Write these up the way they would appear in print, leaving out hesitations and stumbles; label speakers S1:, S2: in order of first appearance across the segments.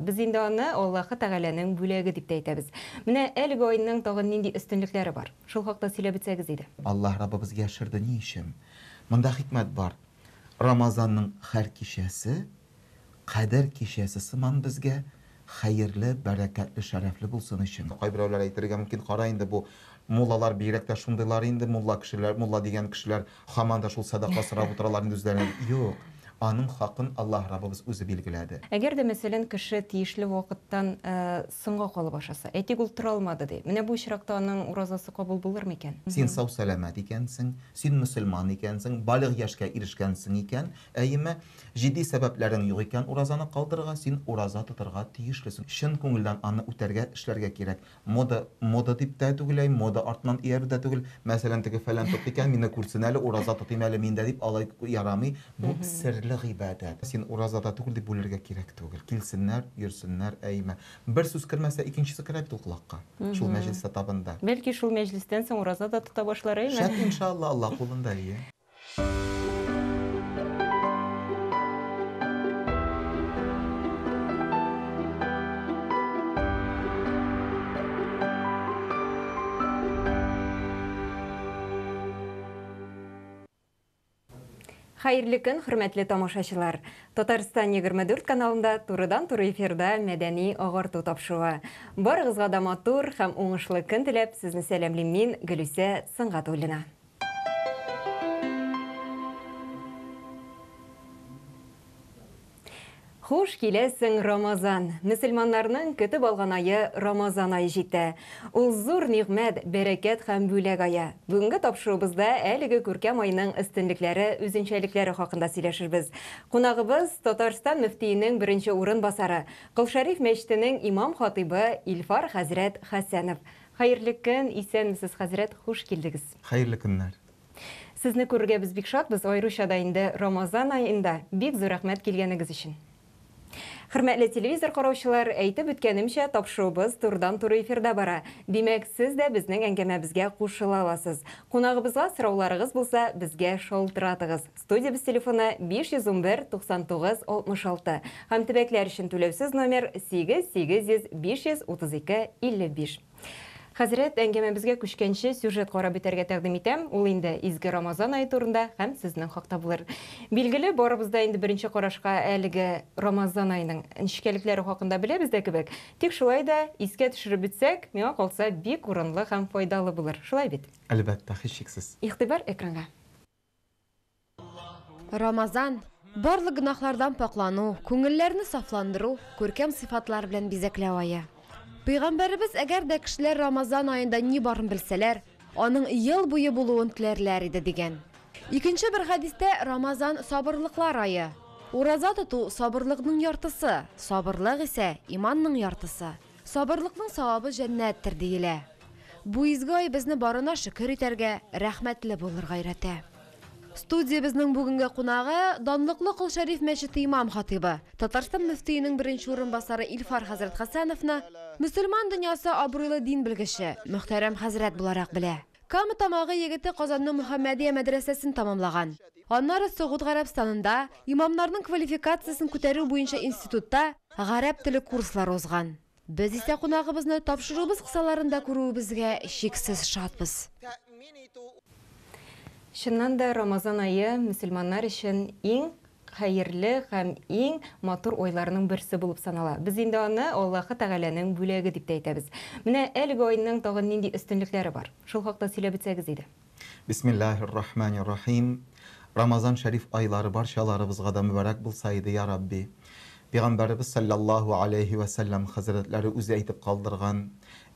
S1: Без инде аны Аллаһы Тәгаләнең бүләге дип тә әйтәбез. Менә әлеге айның тагын нинди өстенлекләре бар? Шул хакта сөйләп үтсәгез иде.
S2: Аллаһ Раббыбыз яшерде ни өчен? Монда хикмәт бар. Рамазанның һәр кичәсе Кадер кичәсе сыман безгә хәерле, бәрәкәтле, шәрәфле булсын өчен. Кайберәүләр әйтергә мөмкин, кара инде бу муллалар бигрәк тә шундыйлар инде, мулла кешеләр, мулла дигән кешеләр һаман да шул сәдака сорап утыралар инде үзләренә. Юк, аның хакын Аллаһ Раббыбыз үзе билгеләде.
S1: Әгәр дә, мәсәлән, кеше тиешле вакыттан соңга калып ашаса, әйтик, ул тора алмады, ди, менә бу очракта аның уразасы кабул булыр микән?
S2: Син сау-сәламәт икәнсең, син мөселман икәнсең, балигъ яшькә ирешкәнсең икән, әйеме? Җитди сәбәпләрең юк икән уразаны калдырырга, син ураза тотарга тиешлесең. Чын күңелдән аны үтәргә, эшләргә кирәк. Мода, мода дип тә түгел, әй, мода артыннан иярү дә түгел. Мәсәлән, теге фәлән тотты икән, мине күрсен әле, ураза тотыйм әле мин дә дип, алай ярамый. Бу серле гыйбадәт. Син уразада түгел дип бүлергә кирәк түгел. Килсеннәр, йөрсеннәр, әйме. Бер сүз кермәсә, икенчесе керә бит ул колакка. Шул мәҗлестә табында.
S1: Бәлки шул мәҗлестән соң ураза да тота башлар, әйме?
S2: Шәт, иншалла, Алла кулында, әйе.
S1: Хәерле көн, хөрмәтле тамашачылар! Татарстан 24 каналында турыдан-туры эфирда мәдәни агарту тапшыруы. Барыгызга да матур һәм уңышлы көн теләп, сезне сәламлим мин, Гөлүсә Сөнгатуллина. Хуш киләсең, Рамазан! Мөселманнарның көтеп алган ае Рамазан ае җитә. Ул зур нигъмәт, бәрәкәт һәм бүләк ае. Бүгенге тапшыруыбызда әлеге күркәм айның өстенлекләре, үзенчәлекләре хакында сөйләшербез. Кунагыбыз, Татарстан мөфтиенең беренче урынбасары, Колшәриф мәчетенең имам-хатыйбы Илфар хәзрәт Хәсәнов. Хәерле көн, исәнмесез, хәзрәт, хуш килдегез.
S2: Хәерле көннәр.
S1: Сезне күрергә без бик шатбыз, аеруча да инде Рамазан аенда. Бик зур рәхмәт килгәнегез өчен. Хөрмәтле телевизор караучылар, әйтеп үткәнемчә, тапшыруыбыз турыдан-туры эфирда бара. Димәк, сез дә безнең әңгәмәбезгә кушыла аласыз. Кунагыбызга сорауларыгыз булса, безгә шалтыратыгыз. Студиябез телефоны 511 99 66 һәм төбәкләр өчен түләүсез номер 8 800 532 55. Хәзрәт, әңгәмәбезгә күчкәнче сюжет карап үтәргә тәкъдим итәм. Ул инде изге Рамазан ае турында һәм сезнең хакта булыр. Билгеле, барыбыз да инде беренче карашка әлеге Рамазан аеның нечкәлекләре хакында беләбез дә кебек. Тик шулай да искә төшереп үтсәк, миңа калса, бик урынлы һәм файдалы булыр. Шулай бит?
S2: Әлбәттә, һичшиксез.
S1: Игътибар экранга.
S3: Рамазан, барлык гөнаһлардан пакълану, күңелләрне сафландыру, күркәм сыйфатлар белән бизәкләү ае. Пәйгамбәребез әгәр дә кешеләр Рамазан аенда ни барын белсәләр, аның ел буе булуын теләрләр иде дигән. Икенче бер хәдистә Рамазан сабырлыклар ае. Ураза тоту сабырлыкның яртысы, сабырлык исә иманның яртысы. Сабырлыкның савабы җәннәттер диелә. Бу изге ай безне барына шөкер итәргә, рәхмәтле булырга өйрәтә. Студиябезнең бүгенге кунагы, данлыклы Кол Шәриф мәчете имам-хатыйбы, Татарстан мөфтиенең беренче урынбасары Илфар хәзрәт Хәсәновны мөселман дөньясы абруйлы дин белгече, мөхтәрәм хәзрәт буларак белә. Кама Тамагы егете Казанның Мөхәммәдия мәдрәсәсен тәмамлаган. Аннары Согуд Гарәбстанында имамнарның квалификациясен күтәрү буенча институтта гарәп теле курслары узган. Без исә кунагыбызны тапшыруыбыз кысаларында күрүебезгә чиксез шатбыз.
S1: Чыннан да, Рамазан ае мөселманнар өчен иң хәерле һәм иң матур айларның берсе булып санала. Без инде аны Аллаһы Тәгаләнең бүләге дип тә әйтәбез. Менә әлеге айның тагын нинди өстенлекләре бар? Шул хакта сөйләп үтсәгез иде.
S2: Бисмиллаһир рахманир рахим. Рамазан шәриф айлары барчаларыбызга да мөбарәк булса иде, я Рабби. Пәйгамбәребез салләллаһу аләйһи вә сәлләм хәзрәтләре үзе әйтеп калдырган,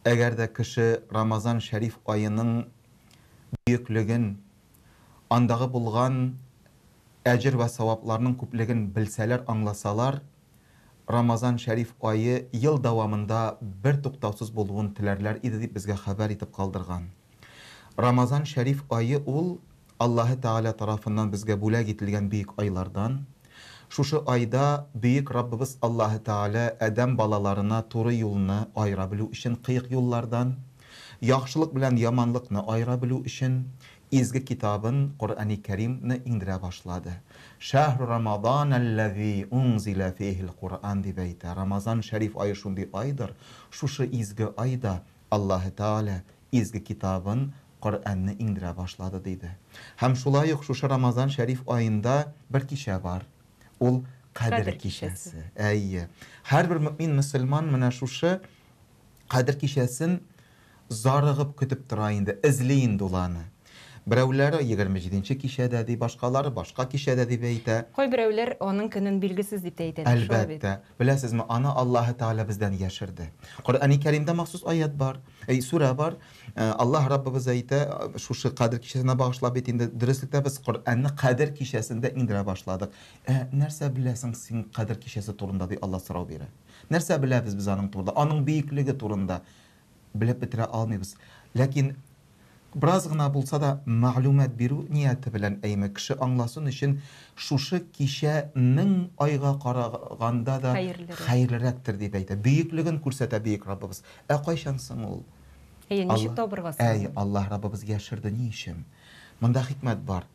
S2: Әгәр дә кеше Рамазан шәриф аеның бөеклеген, андагы булган әҗер вә савапларның күплеген белсәләр, аңласалар, Рамазан шәриф ае ел дәвамында бертуктаусыз булуын теләрләр иде, дип безгә хәбәр итеп калдырган. Рамазан шәриф ае ул, Аллаһы Тәгалә тарафыннан безгә бүләк ителгән бөек айлардан. Шушы айда бөек Раббыбыз Аллаһы Тәгалә адәм балаларына туры юлны аера белү өчен кыек юллардан, яхшылык белән яманлыкны аера белү өчен, Изге китабын, Коръәни Кәримне иңдерә башлады. Шәһру Рамазан әлләзи унзилә фихил Коръән дип әйтә. Рамазан шәриф ае шундый айдыр, шушы изге айда Аллаһы Тәгалә изге китабын, Коръәнне иңдерә башлады, диде. Һәм шулай ук шушы Рамазан шәриф аенда бер кичә бар. Ул Кадер кичәсе. Әйе. Һәрбер мөэмин мөселман менә шушы Кадер кичәсен зарыгып көтеп тора инде, эзли инде ул аны. Берәүләре 27 нче кичәдә ди, башкалары башка кичәдә дип әйтә.
S1: Кайберәүләр аның көнен билгесез дип тә әйтәләр, шулай бит?
S2: Әлбәттә. Беләсезме, аны Аллаһы Тәгалә бездән яшерде. Коръәни Кәримдә махсус аять бар, әй, сүрә бар. Аллаһ Раббыбыз әйтә, шушы Кадер кичәсенә багышлап бит инде, дөреслектә без Коръәнне Кадер кичәсендә иңдерә башладык. Ә нәрсә беләсең син Кадер кичәсе турында, ди Аллаһ сорау бирә. Нәрсә беләбез без аның турында? Аның бөеклеге турында белеп бетерә алмыйбыз. Ләкин бераз гына булса да мәгълүмат бирү нияте белән, әйме, кеше аңласын өчен шушы кичә 1000 айга караганда да хәерлерәктер дип әйтә. Бөеклеген күрсәтә бөек Раббыбыз. Ә кайчан соң ул?
S1: Әйе, ничек табырга соң?
S2: Әй, Аллаһ Раббыбыз яшерде ни өчен? Монда хикмәт бар.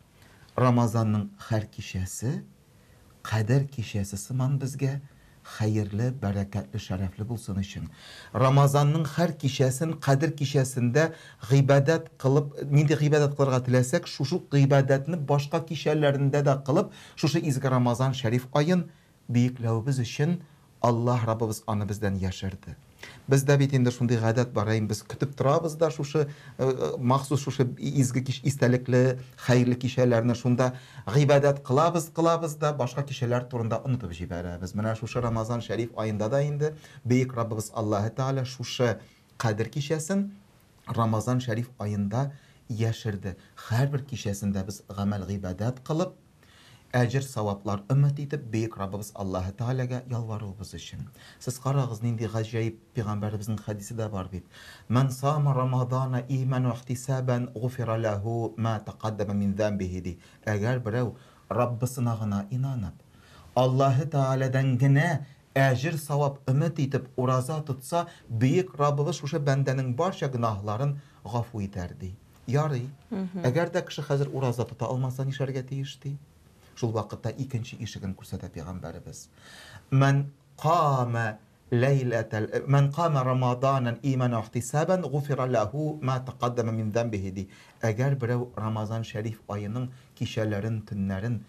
S2: Рамазанның һәр кичәсе Кадер кичәсе сыман безгә хәерле, бәрәкәтле, шәрәфле булсын өчен. Рамазанның һәр кичәсен Кадер кичәсендә гыйбадәт кылып, нинди гыйбадәт кылырга теләсәк, шушы ук гыйбадәтне башка кичәләрендә дә кылып, шушы изге Рамазан шәриф аен биекләвебез өчен Аллаһ Раббыбыз аны бездән яшерде. Бездә бит инде шундый гадәт бар, әй, без көтеп торабыз да шушы махсус шушы изге кич, истәлекле, хәерле кичәләрне шунда гыйбадәт кылабыз, кылабыз да башка кичәләр турында онытып җибәрәбез. Менә шушы Рамазан шәриф аенда да инде бөек Раббыбыз Аллаһы Тәгалә шушы Кадер кичәсен Рамазан шәриф аенда яшерде. Һәрбер кичәсендә без гамәл-гыйбадәт кылып, әҗер-саваплар өмет итеп, бөек Раббыбыз Аллаһы Тәгаләгә ялваруыбыз өчен. Сез карагыз, нинди гаҗәеп пәйгамбәребезнең хәдисе дә бар бит. Мән сама Рамазана иман ва ихтисабан гуфира ләһу ма тәкаддама мин замбихи ди. Әгәр берәү Раббысына гына инанып, Аллаһы Тәгаләдән генә әҗер-савап өмет итеп ураза тотса, бөек Раббыбыз шушы бәндәнең барча гөнаһларын гафу итәр ди. Ярый. Әгәр дә кеше хәзер ураза тота алмаса, нишләргә тиеш, ди? Шул вакытта икенче ишеген күрсәтә пәйгамбәребез. Мән кама ләйләтәл мән кама рамаданан имана ихтисабан гуфира ләһу ма тәкаддама мин замбихи ди. Әгәр берәү Рамазан шәриф аеның кичәләрен, төннәрен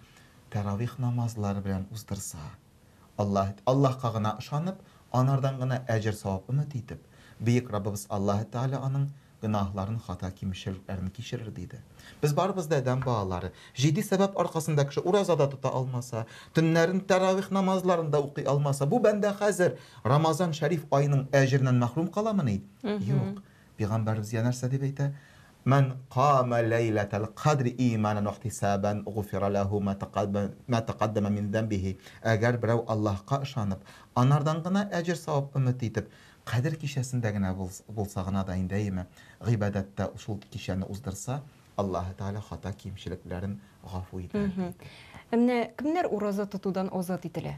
S2: тәравих намазлары белән уздырса, Аллаһ, Аллаһка гына ышанып, анардан гына әҗер-савап өмет итеп, бөек Раббыбыз Аллаһы Тәгалә аның гөнаһларын, хата-кимчелекләрен кичерер, диде. Без барыбыз да адәм балалары. Җитди сәбәп аркасында кеше ураза да тота алмаса, төннәрен тәравих намазларын да укый алмаса, бу бәндә хәзер Рамазан шәриф аеның әҗереннән мәхрүм каламыни? Юк. Пәйгамбәребез я нәрсә дип әйтә? Мән кама ләйләтәл кадри иманан вәхтисабан гуфира ләһу ма тәкаддама мин зәмбихи. Әгәр берәү Аллаһка ышанып, анардан гына әҗер-савап өмет итеп, Кадер кичәсендә генә булса гына да инде, әйеме, гыйбадәттә шул кичәне уздырса, Аллаһы Тәгалә хата-кимчелекләрен гафу итәр, диде.
S1: Ә менә кемнәр ураза тотудан азат ителә?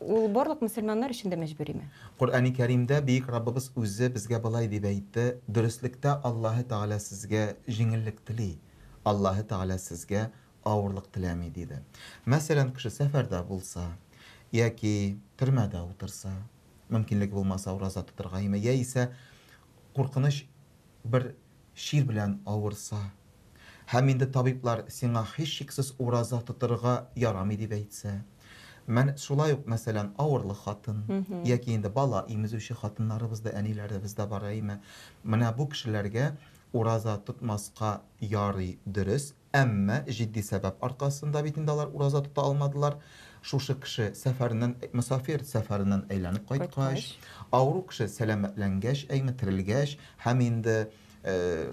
S1: Ул барлык мөселманнар өчен дә мәҗбүриме?
S2: Коръәни Кәримдә Бөек Раббыбыз Үзе безгә болай дип әйтте, Дөреслектә Аллаһы Тәгалә сезгә җиңеллек тели, Аллаһы Тәгалә сезгә авырлык теләми, диде. Мәсәлән, кеше сәфәрдә булса, яки төрмәдә утырса, мөмкинлеге булмаса ураза тотырга име, яисә куркыныч бер чир белән авырса, һәм инде табиблар сиңа һичшиксез ураза тотырга ярамый дип әйтсә, мән шулай ук, мәсәлән, авырлы хатын, яки инде бала имезүче хатыннарыбыз да, әниләребез дә бар, әйме, менә бу кешеләргә ураза тотмаска ярый, дөрес, Әмма җитди сәбәп аркасында бит инде алар ураза тота алмадылар. Шушы кеше сәфәреннән, мөсафир сәфәреннән әйләнеп кайткач, авыру кеше сәламәтләнгәч, әйме, терелгәч һәм инде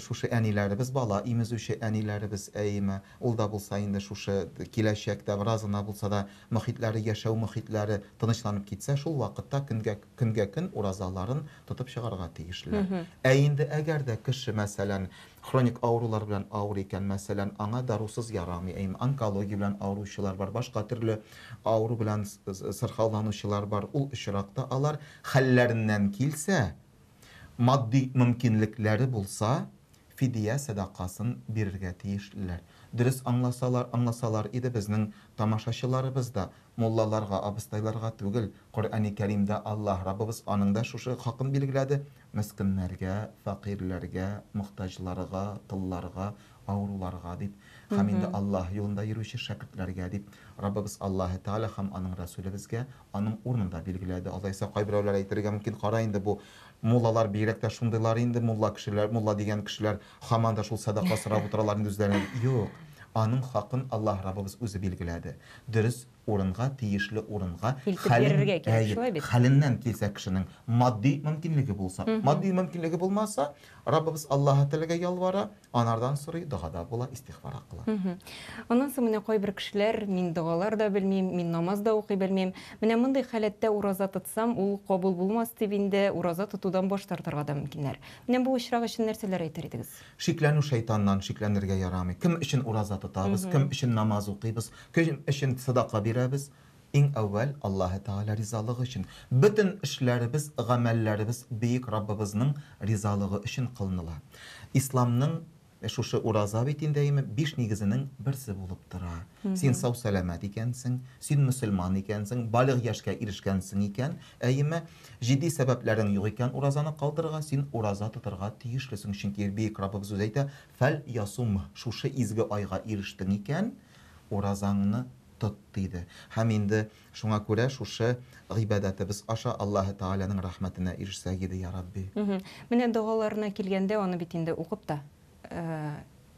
S2: шушы әниләребез, бала имезүче әниләребез, әйме, ул да булса инде шушы киләчәктә бераз гына булса да мохитләре, яшәү мохитләре тынычланып китсә, шул вакытта көнгә, көнгә көн уразаларын тотып чыгарга тиешләр. Ә инде әгәр дә кеше, мәсәлән, Хроник авырулар белән авырый икән, мәсәлән, аңа дарусыз ярамый, әйме, онкология белән авыручылар бар, башка төрле авыру белән сырхауланучылар бар. Ул очракта алар хәлләреннән килсә, матди мөмкинлекләре булса, Фидия сәдакасын бирергә тиешлеләр. Дөрес аңласалар, аңласалар иде безнең тамашачыларыбыз да, муллаларга, абыстайларга түгел, Коръәни Кәримдә Аллаһ Раббыбыз аның да шушы хакын билгеләде, мескеннәргә, фәкыйрьләргә, мохтаҗларга, толларга, авыруларга дип, һәм инде Аллаһ юлында йөрүче шәкертләргә дип, Раббыбыз Аллаһы Тәгалә һәм Аның Рәсүле безгә аның урынын да билгеләде. Алайса кайберәүләр әйтергә мөмкин, кара инде бу муллалар бигрәк тә шундыйлар инде, мулла кешеләр, мулла дигән кешеләр һаман да шул сәдака сорап утыралар инде үзләренә. Юк, аның хакын Аллаһ Раббыбыз үзе билгеләде. Дөрес урынга, тиешле урынга,
S1: Илтеп
S2: хәлен,
S1: бирергә кирәк,
S2: әйе,
S1: шулай бит?
S2: хәленнән килсә кешенең матди мөмкинлеге булса. Матди мөмкинлеге булмаса, Раббыбыз Аллаһы Тәгаләгә ялвара, анардан сорый, догада була, истигъфар кыла.
S1: Аннан соң менә кайбер кешеләр, мин догалар да белмим, мин намаз да укый белмим. Менә мондый халәттә ураза тотсам, ул кабул булмас дип инде ураза тотудан баш тартырга да мөмкиннәр. Менә бу очрак өчен нәрсәләр әйтер идегез?
S2: Шикләнү шайтаннан, шикләнергә ярамый. Кем өчен ураза тотабыз, кем өчен намаз укыйбыз, кем өчен садака бирәбез? Иң әүвәл Аллаһы Тәгалә ризалыгы өчен. Бөтен эшләребез, гамәлләребез бөек Раббыбызның ризалыгы өчен кылыныла. Исламның шушы ураза бит инде, әйеме, биш нигезенең берсе булып тора. Син сау-сәламәт икәнсең, син мөселман икәнсең, балигъ яшькә ирешкәнсең икән, әйеме, җитди сәбәпләрең юк икән уразаны калдырырга, син ураза тотарга тиешлесең. Чөнки бөек Раббыбыз үзе әйтә, Фәл ясумһ, шушы изге айга ирештең икән, уразаңны тот, диде. Һәм инде шуңа күрә шушы гыйбадәтебез аша Аллаһы Тәгаләнең рәхмәтенә ирешсәк иде, йа Рабби.
S1: Менә догаларына килгәндә, аны бит инде укып та,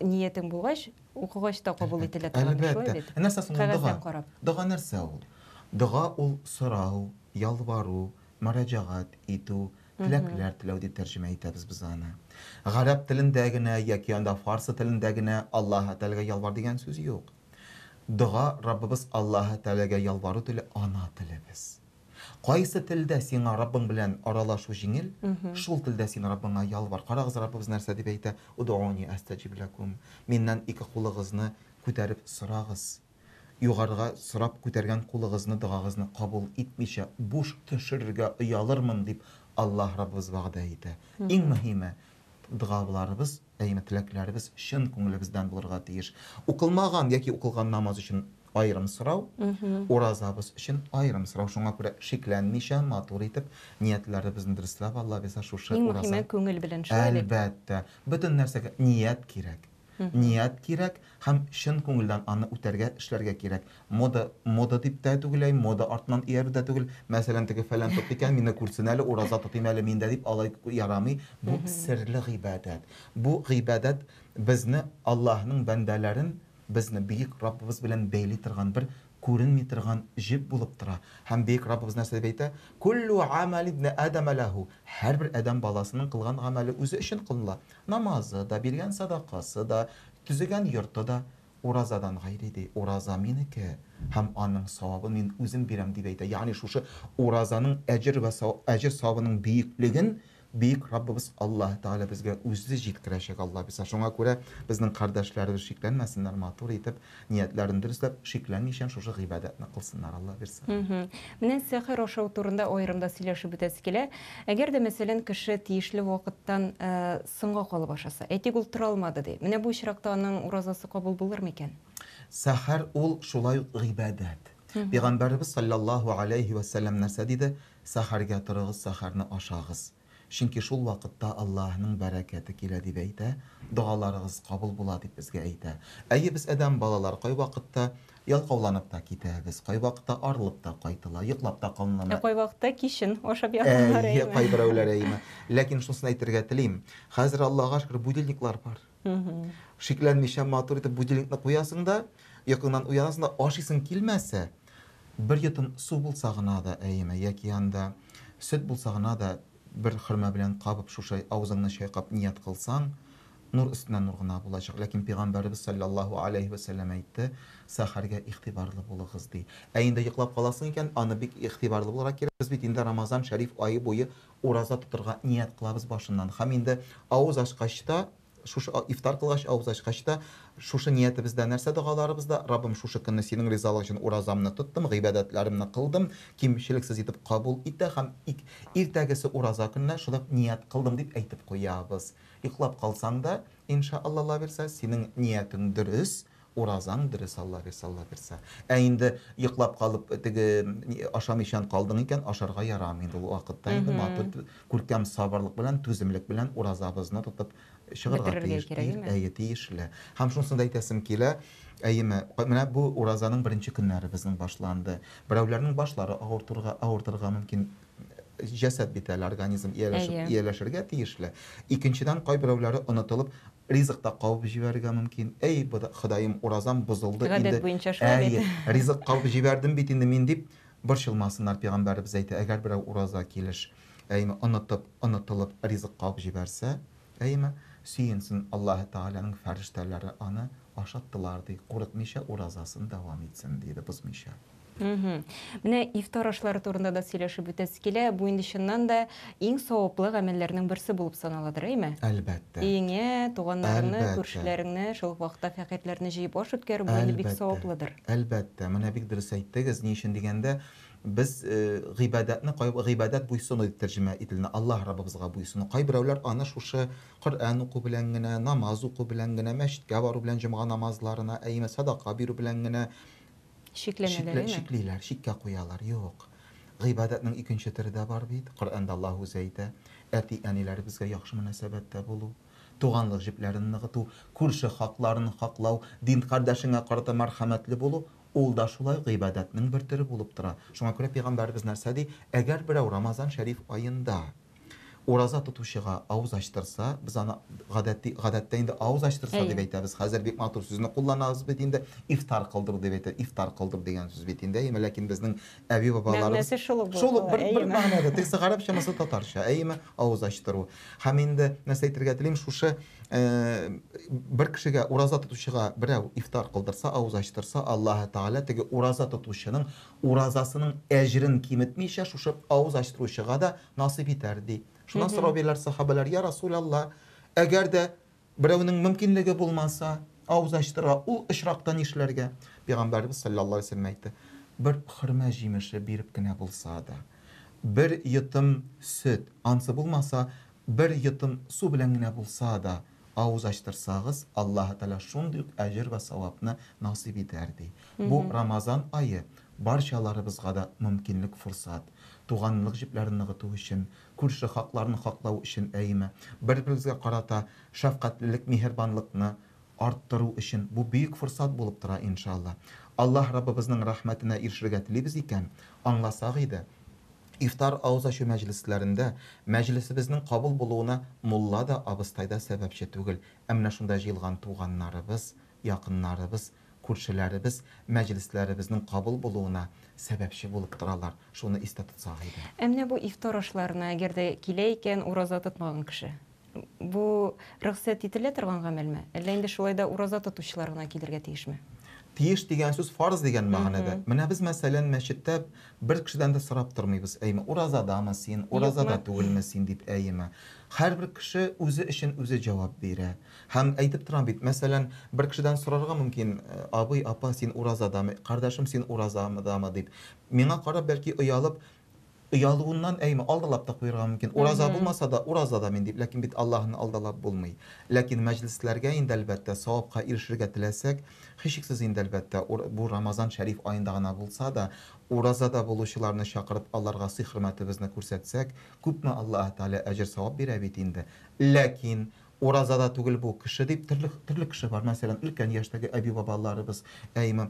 S1: ниятең булгач, укыгач та кабул ителә торгандыр, шулай бит?
S2: Әлбәттә. Ә нәрсә соң ул дога?
S1: Кәгазьдән карап.
S2: Дога нәрсә ул? Дога ул сорау, ялвару, мөрәҗәгать итү, теләкләр теләү дип тәрҗемә итәбез без аны. Гарәп телендә генә яки анда фарсы телендә генә Аллаһы Тәгаләгә ялвар дигән сүз юк. Дога, Раббыбыз Аллаһы Тәгаләгә ялвару теле, ана телебез. Кайсы телдә сиңа Раббың белән аралашу җиңел, шул телдә син Раббыңа ялвар. Карагыз, Раббыбыз нәрсә дип әйтә, Удууни астаҗиб ләкум. Миннән ике кулыгызны күтәреп сорагыз. Югарыга сорап күтәргән кулыгызны, догагызны кабул итмичә, буш төшерергә оялырмын, дип Аллаһ Раббыбыз вәгъдә итә. Иң мөһиме, догаларыбыз, әйеме, теләкләребез чын күңелебездән булырга тиеш. Укылмаган яки укылган намаз өчен аерым сорау, уразабыз өчен аерым сорау. Шуңа күрә шикләнмичә, матур итеп, ниятләребезне дөресләп, Алла бирсә, шушы
S1: Иң
S2: ураза.
S1: мөһиме күңел белән, шулай бит?
S2: Әлбәттә. Бөтен нәрсәгә ният кирәк. Ният кирәк һәм чын күңелдән аны үтәргә, эшләргә кирәк. Мода, мода дип тә түгел, әй, мода артыннан иярү дә түгел. Мәсәлән, теге фәлән тотты икән, мине күрсен әле, ураза тотыйм әле мин дә дип, алай ярамый. Бу серле гыйбадәт. Бу гыйбадәт безне, Аллаһның бәндәләрен, безне бөек Раббыбыз белән бәйли торган бер күренми торган җеп булып тора. Һәм бөек Раббыбыз нәрсә дип әйтә? Куллу амали ибне Адама ләһу. Һәрбер адәм баласының кылган гамәле үзе өчен кылыныла. Намазы да, биргән садакасы да, төзегән йорты да уразадан гайре, ди. Ураза минеке һәм аның савабын мин үзем бирәм, дип әйтә. Ягъни шушы уразаның әҗер вә әҗер савабының бөеклеген бөек Раббыбыз Аллаһы Тәгалә безгә үзе җиткерәчәк, Алла бирсә. Шуңа күрә безнең кардәшләребез шикләнмәсеннәр, матур итеп, ниятләрен дөресләп, шикләнмичә шушы гыйбадәтне кылсыннар, Алла бирсә.
S1: Менә сәхәр ашау турында аерым да сөйләшеп үтәсе килә. Әгәр дә, мәсәлән, кеше тиешле вакыттан соңга калып ашаса, әйтик, ул тора алмады, ди. Менә бу очракта аның уразасы кабул булыр микән?
S2: Сәхәр ул шулай ук гыйбадәт. Пәйгамбәребез салләллаһу аләйһи вә сәлләм нәрсә диде? Сәхәргә торыгыз, сәхәрне ашагыз. Чөнки шул вакытта Аллаһының бәрәкәте килә, дип әйтә, догаларыгыз кабул була, дип безгә әйтә. Әйе, без адәм балалары кайвакытта Ялкауланып та китәбез, кайвакытта арылып та кайтыла, йоклап та калыныла.
S1: Ә кайвакытта кичен ашап яталар,
S2: әйе,
S1: әйеме?
S2: Кайберәүләр, әйеме. Ләкин шунысын әйтергә телим, хәзер, Аллага шөкер, будильниклар бар. Шикләнмичә матур итеп будильникны куясың да, йокыңнан уянасың да, ашыйсың килмәсә, бер йотым су булса гына да, әйеме, яки анда сөт булса гына да, бер хөрмә белән кабып, шушы авызыңны чайкап ният кылсаң, нур өстенә нур гына булачак. Ләкин Пәйгамбәребез салләллаһу аләйһи вә сәлләм әйтте, Сәхәргә игътибарлы булыгыз, ди. Ә инде йоклап каласың икән, аны бик игътибарлы булырга кирәк. Без бит инде Рамазан шәриф ае буе ураза тотырга ният кылабыз башыннан. Һәм инде авыз ачкач та, шушы ифтар кылгач, авыз ачкач та, шушы ниятебездә нәрсә догаларыбызда, Раббым, шушы көнне синең ризалык өчен уразамны тоттым, гыйбадәтләремне кылдым, кимчелексез итеп кабул ит тә һәм иртәгесе ураза көненә шулай ук ният кылдым дип әйтеп куябыз. Йоклап калсаң да, Инша Алла, Алла бирсә, синең ниятең дөрес, уразаң дөрес, Алла бирсә, Алла бирсә. Ә инде йоклап калып, теге ашамыйчан калдың икән, ашарга ярамый инде ул вакытта инде матур итеп, күркәм сабырлык белән, түземлек белән уразабызны тотып чыгарга тиеш. Әйе, тиешле. Һәм шунысын да әйтәсем килә, әйеме, менә бу уразаның беренче көннәре безнең башланды. Берәүләрнең башлары авыртырга, авыртырга мөмкин. Җәсәд бит әле, организм ияләшеп, ияләшергә тиешле. Икенчедән, кайберәүләре онытылып, ризык та кабып җибәрергә мөмкин. Әй, Ходаем, уразам бозылды инде.
S1: Гадәт буенча шулай бит.
S2: Әйе, ризык кабып җибәрдем бит инде мин дип борчылмасыннар, пәйгамбәребез әйтә, әгәр берәү ураза килеш, әйеме, онытып, онытылып ризык кабып җибәрсә, әйеме, сөенсен, Аллаһы Тәгаләнең фәрештәләре аны ашаттылар, ди, курыкмыйча уразасын дәвам итсен, диде, бозмыйча.
S1: Менә ифтар ашлары турында да сөйләшеп үтәсе килә. Бу инде чыннан да иң саваплы гамәлләрнең берсе булып саналадыр, әйме?
S2: Әлбәттә.
S1: Өеңә, туганнарыңны, күршеләреңне, шул ук вакытта фәкыйрьләрне җыеп аш үткәрү, бу инде бик саваплыдыр.
S2: Әлбәттә. Менә бик дөрес әйттегез. Ни өчен дигәндә, без гыйбадәтне гыйбадәт буйсыну дип тәрҗемә ителенә, Аллаһ Раббыбызга буйсыну. Кайберәүләр аны шушы Коръән уку белән генә, намаз уку белән генә, мәчеткә бару белән, җомга намазларына, әйеме, садака бирү белән генә
S1: Чикләнәләр,
S2: әйме? Чиклиләр, чиккә куялар. Юк. Гыйбадәтнең икенче төре дә бар бит. Коръәндә Аллаһ үзе әйтә, әти-әниләребезгә яхшы мөнәсәбәттә булу, туганлык җепләрен ныгыту, күрше хакларын хаклау, дин кардәшеңә карата мәрхәмәтле булу, ул да шулай гыйбадәтнең бер төре булып тора. Шуңа күрә пәйгамбәребез нәрсә ди? Әгәр берәү Рамазан шәриф аенда Ураза тотучыга авыз ачтырса, без аны гадәти, гадәттә инде авыз ачтырса дип әйтәбез. Хәзер бик матур сүзне кулланабыз бит инде, ифтар кылдыру дип әйтә, ифтар кылдыру дигән сүз бит инде, әйеме? Ләкин безнең әби-бабаларыбыз
S1: Мәгънәсе шул ук булып
S2: Шул ук бер, бер мәгънәдә, тегесе гарәпчә, монысы татарча, әйеме? Авыз ачтыру. Һәм инде нәрсә әйтергә телим, шушы бер кешегә, ураза тотучыга берәү ифтар кылдырса, авыз ачтырса, Аллаһы Тәгалә теге ураза тотучының уразасының әҗерен киметмичә, шушы авыз ачтыручыга да насыйп итәр, ди. Шуннан сорау бирәләр сахабәләр, Я Расулалла, әгәр дә берәүнең мөмкинлеге булмаса, авыз ачтырырга, ул очракта нишләргә? Пәйгамбәребез салләллаһу алейһи ва сәлләм әйтте, Бер хөрмә җимеше биреп кенә булса да, бер йотым сөт, ансы булмаса, бер йотым су белән генә булса да, авыз ачтырсагыз, Аллаһы Тәгалә шундый ук әҗер вә савапны насыйп итәр, ди. Бу Рамазан ае барчаларыбызга да мөмкинлек, форсат. Туганлык җепләрен ныгыту өчен, күрше хакларын хаклау өчен, әйеме, бер-беребезгә карата шәфкатьлелек, миһербанлыкны арттыру өчен бу бөек форсат булып тора, иншалла. Аллаһ Раббыбызның рәхмәтенә ирешергә телибез икән, аңласак иде, ифтар авыз ачу мәҗлесләрендә мәҗлесебезнең кабул булуына мулла да, абыстай да сәбәпче түгел, ә менә шунда җыелган туганнарыбыз, якыннарыбыз, күршеләребез мәҗлесләребезнең кабул булуына сәбәпче булып торалар. Шуны истә тотсак иде.
S1: Ә менә бу ифтар ашларына әгәр дә килә икән ураза тотмаган кеше, бу рөхсәт ителә торган гамәлме? Әллә инде шулай да ураза тотучылар гына килергә тиешме?
S2: Тиеш дигән сүз фарыз дигән мәгънәдә. Менә без, мәсәлән, мәчеттә бер кешедән дә сорап тормыйбыз, әйме, уразадамы син, уразада түгелме син дип, әйеме. Һәрбер кеше үзе өчен үзе җавап бирә. Һәм әйтеп торам бит, мәсәлән, бер кешедән сорарга мөмкин, абый, апа, син уразадамы, кардәшем, син уразадамы дип. Миңа карап, бәлки, оялып, оялуыннан, әйме, алдалап та куярга мөмкин. Ураза булмаса да, уразада мин дип, ләкин бит Аллаһны алдалап булмый. Ләкин мәҗлесләргә инде, әлбәттә, савапка ирешергә теләсәк, һичшиксез инде, әлбәттә, бу Рамазан шәриф аенда гына булса да, уразада булучыларны чакырып, аларга сый-хөрмәтебезне күрсәтсәк, күпме Аллаһы Тәгалә әҗер-савап бирә бит инде. Ләкин Уразада түгел бу кеше дип, төрле, төрле кеше бар. Мәсәлән, өлкән яшьтәге әби-бабаларыбыз, әйме,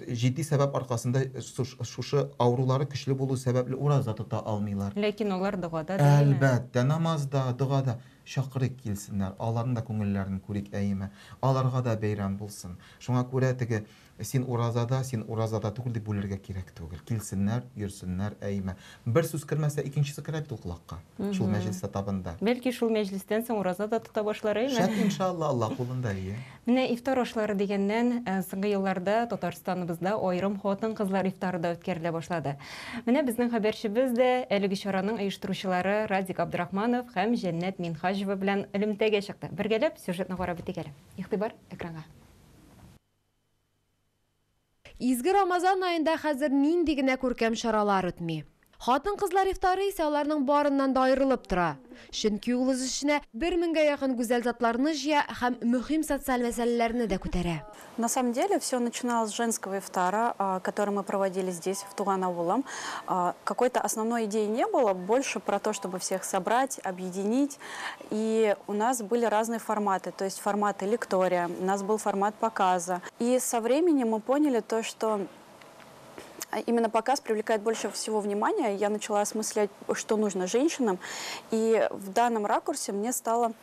S2: җитди сәбәп аркасында шушы авырулары көчле булу сәбәпле ураза тота алмыйлар.
S1: Ләкин алар догада, дәйме?
S2: Әлбәттә, намазда, догада. Чакырыйк, килсеннәр, аларның да күңелләрен күрик, әйеме. Аларга да бәйрәм булсын. Шуңа күрә теге Син уразада, син уразада түгел дип бүлергә кирәк түгел. Килсеннәр, йөрсеннәр, әйме. Бер сүз кермәсә, икенчесе керә бит ул колакка. Шул мәҗлестә табында.
S1: Бәлки шул мәҗлестән соң ураза да тота башлар, әйме?
S2: Шәт, иншалла, Алла кулында, ие.
S1: Менә ифтар ашлары дигәннән, соңгы елларда Татарстаныбызда аерым хатын-кызлар ифтары да үткәрелә башлады. Менә безнең хәбәрчебез дә әлеге чараның оештыручылары Радик Абдрахманов һәм Җәннәт Минһаҗева белән элемтәгә чыкты. Бергәләп сюжетны карап үтик әле. Игътибар, экранга.
S3: Изге Рамазан аенда хәзер нинди генә күркәм чаралар үтми. Хатын-кызлар ифтары исә аларның барыннан да аерылып тора. Чөнки ул үз эченә бер меңгә якын гүзәл затларны җыя һәм мөһим социаль мәсьәләләрне дә күтәрә.
S4: На самом деле все начиналось с женского ифтара, который мы проводили здесь, в Туган авылым. Какой-то основной идеи не было, больше про то, чтобы всех собрать, объединить. И у нас были разные форматы, то есть форматы лектория, у нас был формат показа. И со временем мы поняли то, что именно показ привлекает больше всего внимания. Я начала осмыслять, что нужно женщинам. И в данном ракурсе мне стало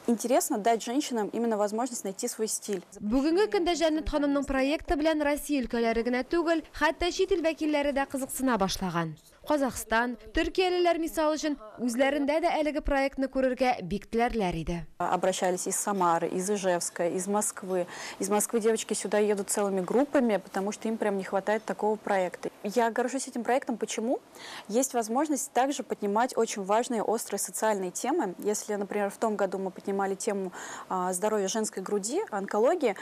S4: интересно дать женщинам именно возможность найти свой стиль.
S3: Бүгенге көндә Җәннәт ханымның проекты белән Россия өлкәләре генә түгел, хәтта чит ил вәкилләре дә кызыксына башлаган. Казахстан, Төркиялеләр мисал өчен үзләрендә дә әлеге проектны күрергә бик теләрләр иде.
S4: Обращались из Самары, из Ижевска, из Москвы. Из Москвы девочки сюда едут целыми группами, потому что им прям не хватает такого проекта. Я горжусь этим проектом. Почему? Есть возможность также поднимать очень важные, острые социальные темы. Если, например, в том году мы поднимали тему здоровья женской груди, онкологии,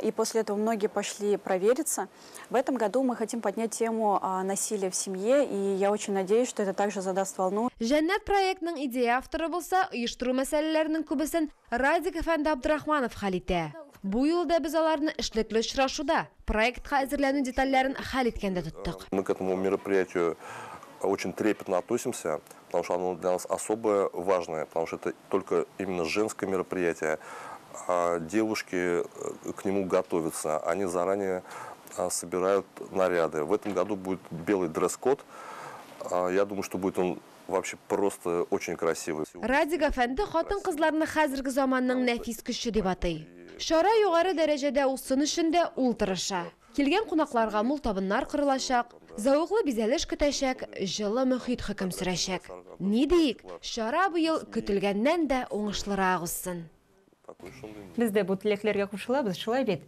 S4: и после этого многие пошли провериться, в этом году мы хотим поднять тему насилия в семье, и я очень надеюсь, что это также задаст волну.
S3: Җәннәт проектның идея авторы булса, оештыру мәсьәләләренең күбесен Радик әфәнде Абдрахманов хәл итә. Бу юлы да без аларны эшлекле очрашуда, проектка әзерләнү детальләрен хәл иткәндә тоттык.
S5: Мы к этому мероприятию очень трепетно относимся, потому что оно для нас особо важное, потому что это только именно женское мероприятие. А девушки к нему готовятся, они заранее собирают наряды. В этом году будет белый дресс-код. Я думаю, что будет он вообще просто очень красивый.
S3: Радик әфәнде хатын-кызларны хәзерге заманның нәфис көче дип атый. Чара югары дәрәҗәдә узсын өчен дә ул тырыша. Килгән кунакларга мул табыннар корылачак, зәвыклы бизәлеш көтәчәк, җылы мөхит хөкем сөрәчәк. Ни диик, чара быел көтелгәннән дә уңышлырак узсын.
S1: Без дә бу теләкләргә кушылабыз, шулай бит.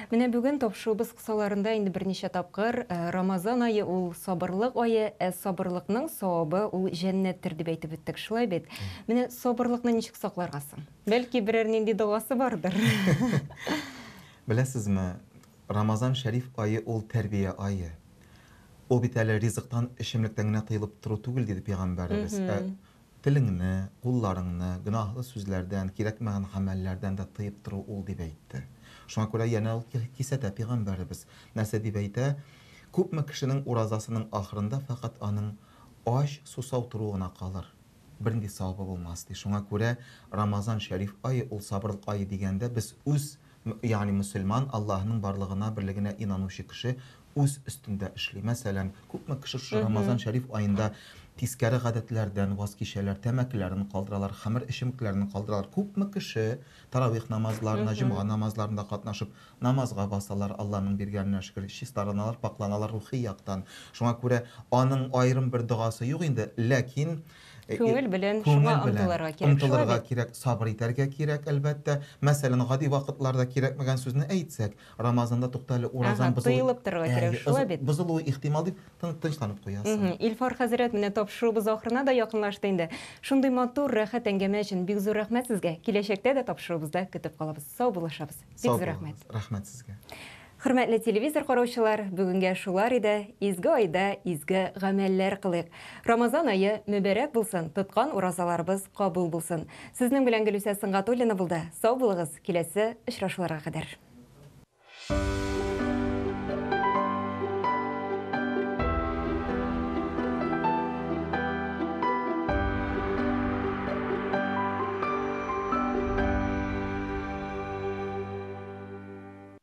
S1: Менә бүген тапшыруыбыз кысаларында инде берничә тапкыр Рамазан ае ул сабырлык ае, ә сабырлыкның савабы ул җәннәттер дип әйтеп үттек, шулай бит. Менә сабырлыкны ничек сакларга соң? Бәлки берәр нинди догасы бардыр.
S2: Беләсезме, Рамазан шәриф ае ул тәрбия ае. Ул бит әле ризыктан, эчемлектән генә тыелып тору түгел, диде пәйгамбәребез. Телеңне, кулларыңны гөнаһлы сүзләрдән, кирәкмәгән гамәлләрдән дә тыеп тору ул дип әйтте. Шуңа күрә янә ул кисәтә пәйгамбәребез. Нәрсә дип әйтә? Күпме кешенең уразасының ахырында фәкать аның ач, сусау торуы гына калыр. Бернинди савабы булмас ди. Шуңа күрә Рамазан шәриф ае ул сабырлык ае дигәндә без үз, ягъни мөселман Аллаһның барлыгына, берлегенә инанучы кеше үз өстендә эшли. Мәсәлән, күпме кеше шушы Рамазан шәриф аенда тискәре гадәтләрдән ваз кичәләр, тәмәкеләрен калдыралар, хәмер эчемлекләрен калдыралар. Күпме кеше таравих намазларына, җомга намазларында катнашып, намазга басалар, Аллаһның биргәненә шөкер, чистарыналар, пакланалар рухи яктан. Шуңа күрә аның аерым бер догасы юк инде, ләкин
S1: күңел белән шуңа омтылырга кирәк.
S2: Омтылырга кирәк, сабыр итәргә кирәк, әлбәттә. Мәсәлән, гади вакытларда кирәкмәгән сүзне әйтсәк, Рамазанда туктале, уразан
S1: бозылу. Тыелып торырга кирәк, шулай бит.
S2: Бозылуы ихтимал дип тынычланып куясың.
S1: Илфар хәзрәт, менә тапшыруыбыз ахырына да якынлашты инде. Шундый матур, рәхәт әңгәмә өчен бик зур рәхмәт сезгә. Киләчәктә дә тапшыруыбызда көтеп калабыз. Сау булышабыз. Бик зур рәхмәт.
S2: Рәхмәт сезгә.
S1: Хөрмәтле телевизор караучылар, бүгенгә шулар иде. Изге айда изге гамәлләр кылыйк. Рамазан ае мөбарәк булсын, тоткан уразаларыбыз кабул булсын. Сезнең белән Гөлүсә Сөнгатуллина булды. Сау булыгыз, киләсе очрашуларга кадәр.